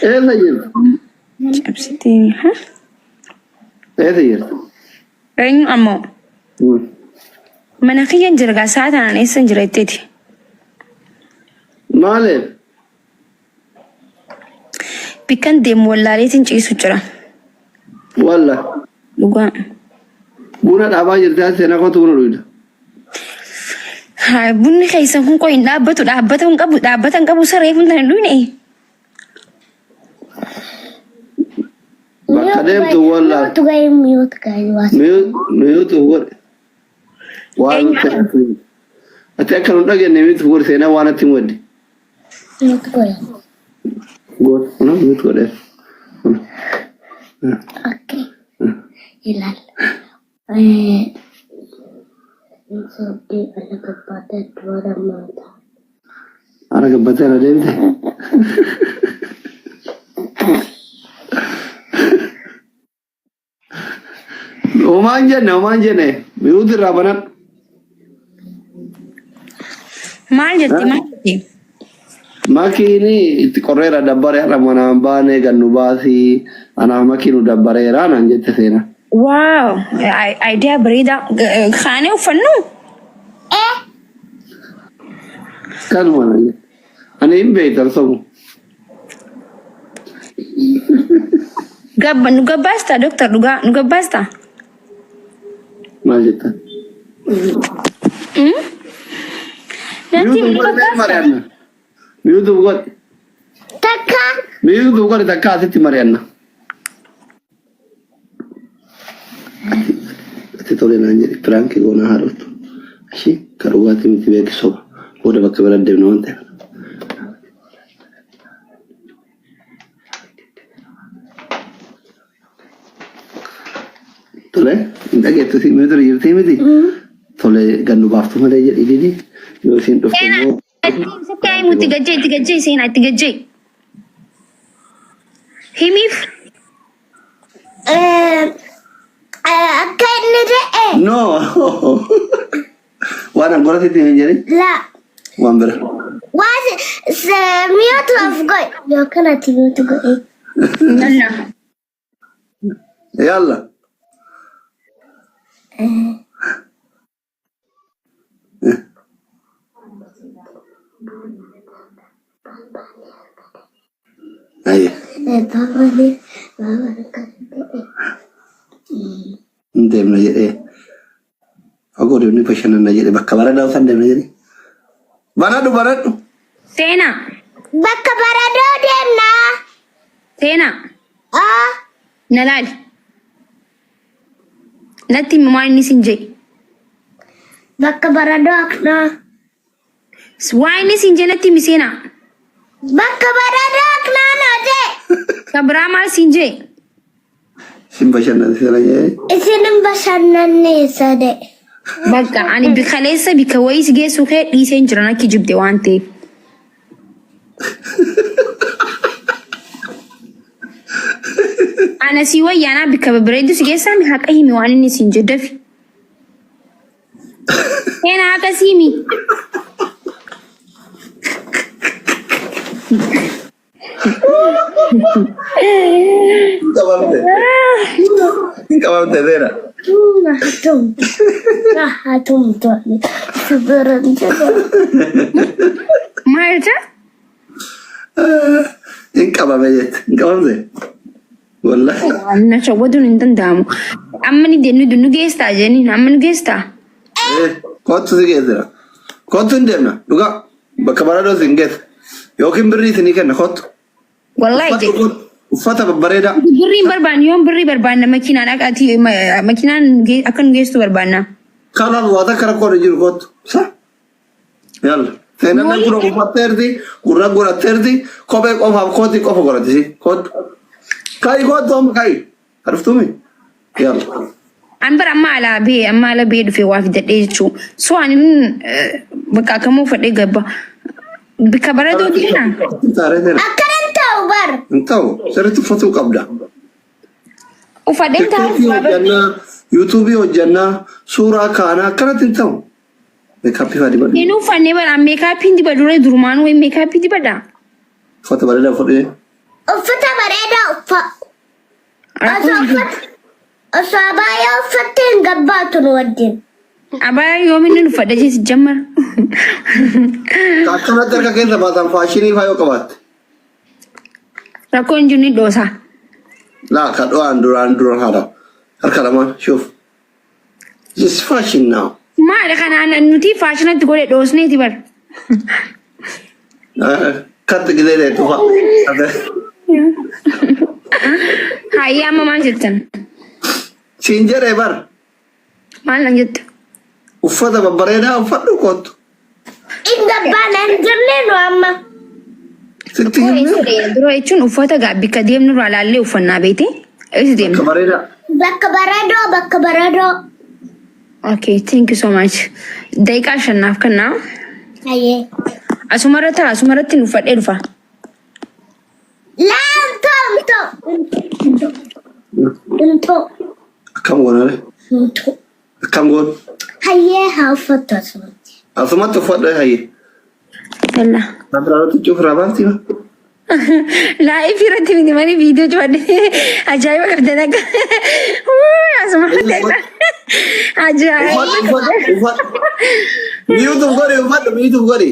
Eessa jirti? Cabsitee ha? Eessa jirti? Eenyu ammoo? Mana kiyyan jira gaa sa'a tanaan eessan jira jetteeti. Maaliif? Bikkan deemu wallaaleetiin ciisu jira. Walla. Dhugaa. Buna dhaabaa jirti as seenaa kootu buna dhuyda. Haa bunni keessan kun qoy hin dhaabbatu dhaabbata hin qabu dhaabbata hin qabu saree kun tan hin dhuyne. Bakka deemtu walla. Mute godhi mute godhi waa. Mute godhi. Waan Eenyu? nutti Ati akka nu dhageenye mute godhi seenaa waan atti hin waddi. Mute godhi. Godhi. Kuna mute godheera. Kuna. Okay. Ilaal. Sobdee ala gabbaatee dubara maata. Ara gabbatee ala deemte. Homaan jenne homaan jenne mute irraa banadhu. Maal jette maal jette? Makiini itti qorreera dabbare har'a manaan baanee gannu baasii anaaf makii nu dabbareera naan jette seenaa. Waaw idea bareedaa kaanee uffannu. Kanuma naan jette. Ani hin beektan sobu. Gabba nu gabbaasta doktar dhugaa nu gabbaasta. Maal jettan? Nanti Mute nu godhi mee gabbaasta. mari'anna. Mute godhi. Takka. Mute godhi takka asitti mari'anna. Ati tole naan jedhi piraankii goonaa haa dhuftu. Ishii ka dhugaatii miti beeki soba. Booda bakka bira deemna waan ta'eef. Tole hin dhageettu si mute jirtii miti. Tole gannu baaftu malee jedhi didi yoo isiin dhufte immoo. Sitti himu itti gajjee itti gajjee seenaa itti gajjee. Himiif Akka inni jedhe. No. Waan angora sitti hin jedhin La. waan bira. Waa mute of godhi. Yookaan ati mute godhi. Yalla. Yalla. Ayya. Baabaan baabaan akka ta'e. Hin deemna jedhee. Fagoo deemnee bashannanna jedhe bakka bareedaa san deemna jedhe. Banadhu banadhu. Seenaa. Bakka baradoo deemnaa. Seenaa. Aa. Na laali. Natti himi waan inni sin jedhe. Bakka baradoo aknaa. Waan inni sin jedhe natti himi seenaa. Bakka baradoo aknaa noo jee. Kan biraa maal sin jedhe? Sin bashannansiisana jedhe. Isin hin bashannanneessa de. Bakka ani bikaleessa bikka wayii si geessu kee dhiiseen jira nakki jibde waan ta'eef. Ana sii wayyaanaa bikka babbareeddu si geessaa mi haqa himi waan inni siin jedhu dafi. Seenaa haqa sii himi. Hin qabamte. Hin qabamte seera. Hatumtu. Hatumtu. Sibiran jedha. Maal jetta? Hin qabame jette. Hin qabamte. Wallahi. Na shawwaduun hin danda'amu. Amma ni deemnu nu geestaa jenniin amma nu geestaa. Eh, Kottu si geessira. Kottu hin deemna. Dhugaa. Bakka baradoo si hin geessa. Yookiin birrii isinii kenna kottu. Wallahi Uffata jedhe. uffata babbareedaa. Birrii hin barbaannu yoon birrii barbaanna makiinaan akka ati makiinaan akka nu geessu barbaanna. Kanaaf waa takka rakkoon hin jiru kottu. Sa? Yalla. Seenaan Waliin gurra uffatteerti, gurra godhatteerti, kophee qofaaf kootii qofa godhatti si. Kottu. Ka'i kottu amma ka'i. Dhuftuumi? Yalla. An bara amma alaa bee amma ala bee dhufee waa fidadhee jechuu. So ani bakka akkamuu uffadhee gabba. Bikka baratoo deena. Taaree seena. Akkana hin ta'u bar. Hin ta'u. Sirriitti uffatuu qabda. Uffadheen taa'u. TikTokii hojjannaa, YouTubeii hojjannaa, suuraa kaanaa akkanatti hin ta'u. Meekaappii fa'aa dibadhu. Hin uffanne bara meekaappiin diba duree durumaan wayi meekaappii dibadha. Uffata bareedaa uffadhee. Uffata bareedaa uffadhu. Osoo uffata osoo abaayaa uffattee hin gabbaatu nu wajjin. Abaayaa yoomin nan uffadha jeesi jammar. Akkanatti harka keessa baasan faashinii faa yoo qabaatte. Rakkoon jiru ni dhoosa. Laa ka dhu'aan duraan duraan haadha. Harka lamaan shuuf. This is fashion now. Maali kanaan nuti faashinatti godhe dhoosneeti bar. Katti gisee ta'e tufa. Hayyee amma maal jettan? Siin jedhee bar. Maal nan jette? Uffata babbareedaa uffadhu kottu. Hin gabbaana hin jennee nu amma. Sitti himne. Dura jechuun uffata gaa bikka deemnu irraa laallee uffannaa beekte. Eessa Bakka deemna? bareedaa. Bakka bareedoo bakka bareedoo. Okay, thank you so much. Daqiiqaa shannaaf kennaa. Hayyee. Asumarra ta'a, asumarratti nu uffadhee dhufa. Laa hintoo hintoo. Hintoo. Akkam goonare? Hintoo. Akkam goon? Hayyee haa uffattu asumatti. Asumatti uffadhu hayyee. Yalla. Abiraarratti cuuf irraa baafti ba? Laayif irratti miti malee viidiyoo cufadhe. Ajaa'iba qabdan akka. Asuma Uffadhu Ajaa'iba. uffadhu uffadhu. Miyuutuuf godhi uffadhu miyuutuuf godhi.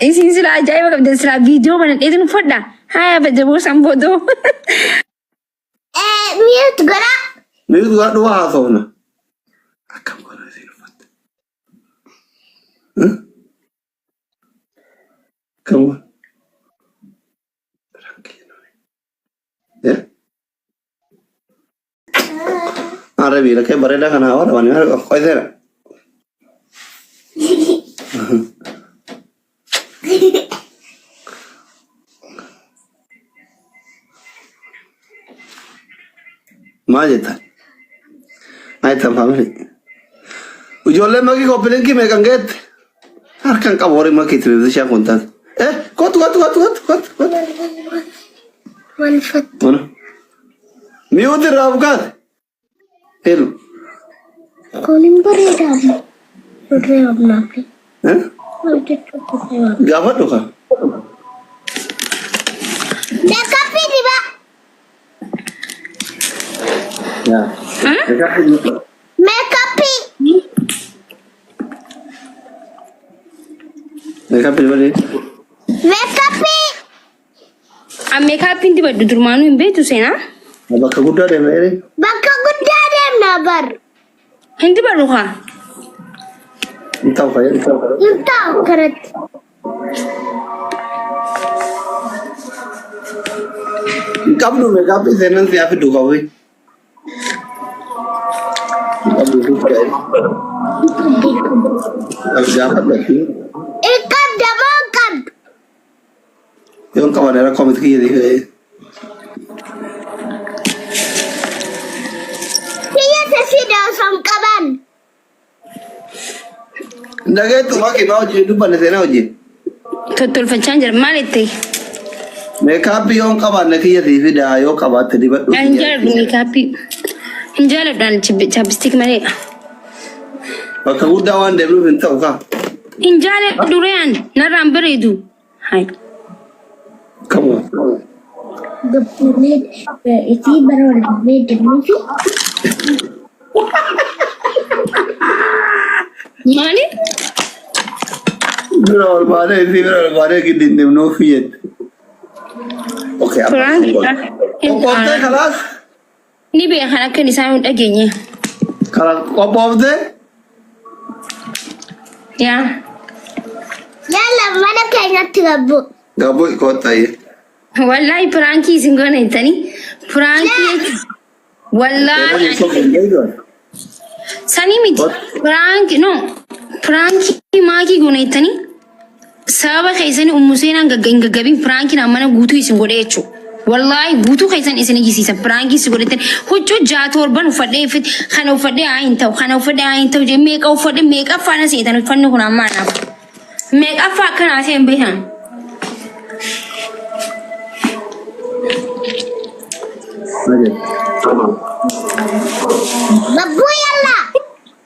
Isin sila ajaa'iba qabdan sila viidiyoo banadheetin uffadha. Haya bajaboo san boodoo. Mute godhaa. Miyuutu godhadhu waa haasofna. Akkam goona isin uffatte? Akkam goona? Arre biira kee bareedaa kana haa waraabanii qoiseera. Maal jettan? Maal jettan faamilii? Ijoolleen makii koppilinkii meeqan geette? Harkan qabu warri makii televizyiishaan kun taate. Eh, kottu kottu kottu kottu kottu kottu. Wal fatta. Mana. Miyuuti irraa of kaate. Elu. Kun hin bareedaa. Surree amnaaf. Eh? Hojjechuu surree amnaaf. Gaafadhu kaa. Meekaappii dibaa. Yaa. Meekaappii. Meekaappii dibadee. Meekaappii. An meekaappiin dibadhu durmaanuu hin beektu seenaa. Bakka guddaa deemna jedhee. Bakka guddaa deemna bar. Hin dibadhu kaa. Hin ta'u fayyadu. Hin ta'u kanatti. Hin qabdu meekaappii seenan siyaa fiddu qabu. Hin qabdu guddaa. Gaafadhu. Hin qabda moo hin qabdu? Yoon qaban rakkoo miti kiyya siif. Kiyya sasida osoo hin qaban. Dhageettu maki maa hojii dubbanne seenaa hojii. Tottolfachaa jira. Maal itti? Meekaappii yoon qabaanne kiyya sii fidaa yoo qabaatte dibadhu. Hin jaaladhu meekaappii. Hin jaaladhu ani chapstick malee. Bakka guddaa waan deemnuuf hin ta'u kaa. Hin jaaladhu reyaan narraan bareedu. Hai. Come on. Gabbuunee isii bara wal barree deemuufi. Maali? Bira ol baanee isii bira ol baanee giddi hin deemnuuf jette. Okay, amma Prank. Qophooftee kalaas? Ni beekan akka isaan hin dhageenye. Kalaas qophooftee? Yaa. Yalla mana keenyatti gabbu. Gabbuu koottaayye. Wallaahi piraankii isin goona jettanii. Piraankii jechuun wallaahi sanii miti. Piraankii no. Piraankii maakii goona jettanii sababa keessanii ummu seenaan hin gaggabiin piraankiin mana guutuu isin godhe jechuudha. Wallaahi guutuu keessan isin ijjisiisa piraankii isin godhetan huccuu ja'a torban uffadhee fit kana uffadhee haa hin ta'u kana uffadhee haa hin ta'u jedhee meeqa uffadhee meeqa faana seetan uffanni kun amma anaaf meeqa faa akkanaa seen beekan. Babbuu yalla.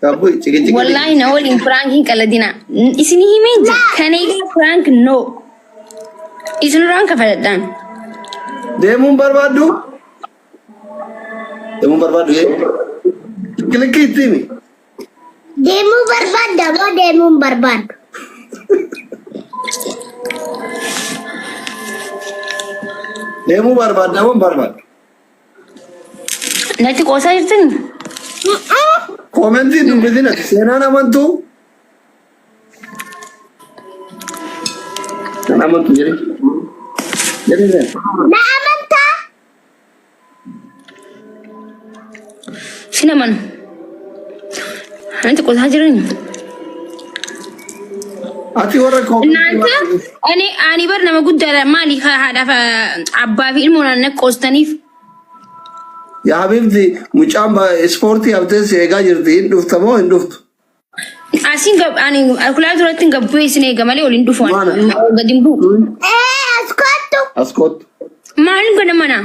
Gabbuu ciki ciki. Wallaahi na waliin piraankiin qaladina. Isin himee jira. Kana egaa piraank no. Isinirraan kafaladhaan. Deemuun barbaaddu? Deemuun barbaaddu jee? Kilikii itti himi. Deemuu barbaadda moo deemuu hin barbaaddu? Deemuu barbaadda moo hin barbaaddu? Natti qoosaa jirtani? Koomentii dubbisin ati seenaan amantuu? Nan amantu jedhi. Jedhi seen. Na amantaa? Sin amanu. Natti qoosaa jirani? Ati warra እናንተ koomentii እኔ ani bar nama guddaadha maali haadhaaf abbaa fi ilmoo naannoo qoostaniif. Yaa Habibti mucaan ispoortii haftee si eegaa jirti hin dhufta moo hin dhuftu? Asiin gab ani kulaa duratti hin gabbu isin eega malee ol hin dhufu ani. Maana? Gadi hin bu'u. Ee as kottu. As kottu. Maalin godha mana?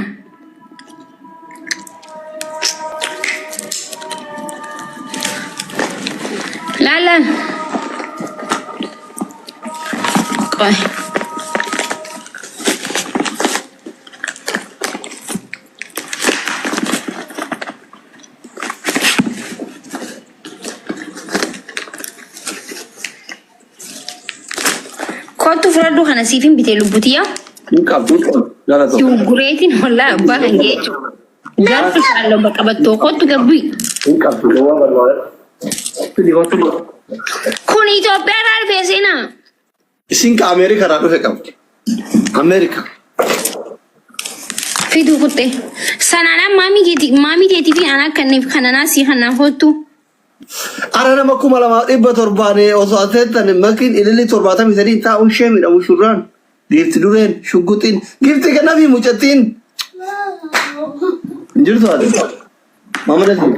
Laal laal. Qoy. Kottu fudhadhu kana siif hin bitee lubbutiyyaa. Hin qabdu. Galatoom. Si gurgureetiin wallaahi abbaa kan ga'e jechuudha. Garfi shaaloo bakka battoo kottu gabbii. Hin qabdu. Gowwaa barbaada. Fidi kottu. Kun Itoophiyaa irraa dhufee seenaa. Isin ka Ameerika irraa dhufe qabdi. Ameerika. Fiduu kutte. Sanaan maamii keetii maamii keetii fi anaa kanneef kananaa sii kanaa kottu. Ara nama 2700 osoo aseettan makiin ililli 73 taa'uun ishee miidhamu shurraan. Giifti dureen shugguxiin giifti kanafi mucattiin. Hin jirtu ati. Maama Nasiib.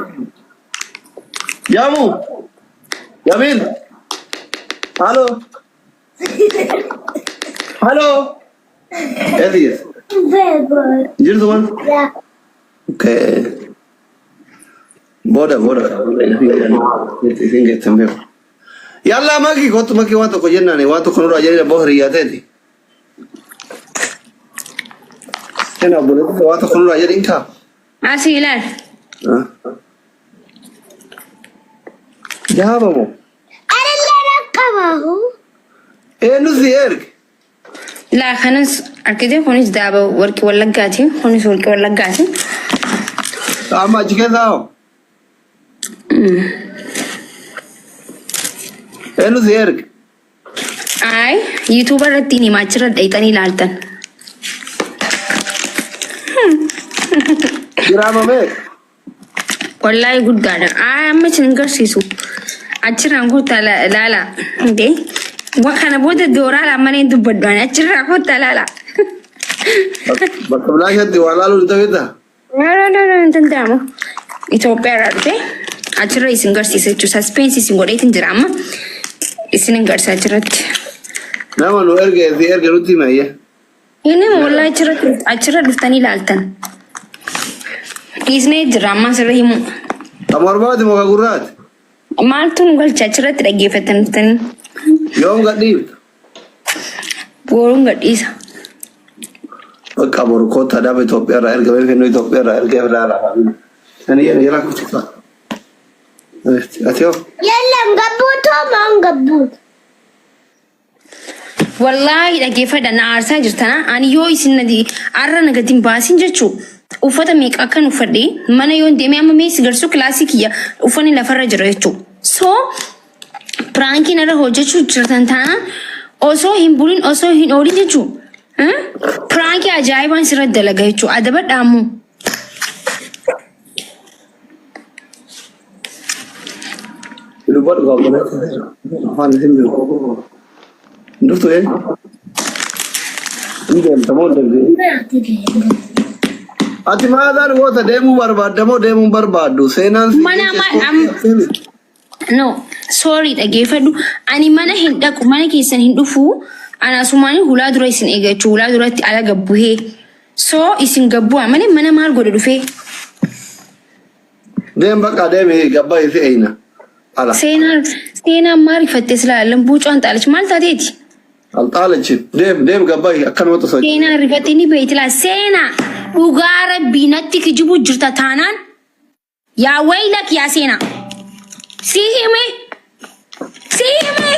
Jaamu. Jamiil. Halo. Halo. Eessa jirti? Jirtu man? Okay. Booda booda. Isin geessan beeku. Yallaa maki kottu maki waan tokko jennaan waan tokko nurraa jedhee abbaa hiriyyaa ta'eeti. Kenna obboleettii waan tokko nurraa jedhiin kaa. Asii ilaal. Jaaba moo? Anillee nan qabahu. Eenyu si erge? Laa kanas argite kunis daaba warqii wallaggaati kunis warqii wallaggaati. Amma achi keessaa hoo? Eenyu si erge? Ay yuutuuba irratti hin himaa achirra dhayxanii ilaaltan. Diraama meeqa? Wallaahi guddaadha. Ay amma isin hin garsiisu. Achirraan kottaa laala. Indee wa kana booda dooraa malee hin dubbadhu ani achirraa kottaa laala. Bakka bilaashatti waa laaluu hin ta'eeta? No, no, no, no, hin danda'amu. Itoophiyaa irraa dhufe achirra isin garsiisa jechuudha. Saspeensi isin godheetiin jira amma. Isin hin garsiisa achirratti. Nama nu erge si erge nutti hima ayya. Inni wallahi achirra achirra dhuftanii ilaaltan. Dhiisnee jira amma asirra himu. Ka mormaati moo ka gurraati? Maaltu nu galcha achirratti dhaggeeffattan dhuftanii. Yoom gadhiifta? Boruun gadhiisa. Bakka boru koottaa dhaaba Itoophiyaa irraa ergamee fennoo Itoophiyaa irraa ergee ilaala. Sani jedhe jala kutufa. Ati hoo? Yallam gabbuutoo maan gabbuutu. Wallaahi dhaggeeffadha na aarsaa jirtana. Ani yoo isin na arra na gadi hin baasin jechuu uffata meeqa akkan uffadhe mana yoon deemee amma mee si garsuu kilaasii kiyya uffanni lafarra jira jechuu. So piraankiin irra hojjechuu jirtan taanaan osoo hin bulin osoo hin oolin jechuu. Piraankii ajaa'ibaan sirra dalaga jechuu adabadha ammoo. Dubbadhu gaabbolee. Afaan isin beeku. Hin dhuftu ee? Hin deemta moo hin deemtu? Ati maadhaan goota deemuu barbaadda moo deemuu hin barbaaddu? Seenaan si Mana jecha ispoortii haftee No, sorry dhageeffadhu. Ani mana hin dhaqu, mana keessan hin dhufu. Ana asumaan hulaa dura isin eega jechuudha. Hulaa duratti ala gabbuhee. So isin gabbu'aa malee mana maal godhe dhufee? Deem bakka deemi gabba isi eeyna. Ala. Seenaan seenaan maal rifattee silaa lambuucaan xaalichi maal taateeti? Alxaalachi. Deem deem gabbaay akkanumatti osoo. Seenaa rifattee ni beeyti laa seenaa dhugaa rabbii natti kijibu jirta taanaan yaa waylak yaa seenaa. Si hime si hime.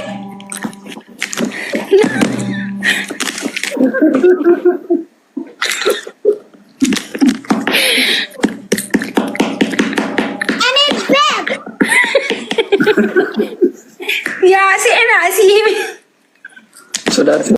Ani beeku. Yaa seenaa si hime. Sodaatti.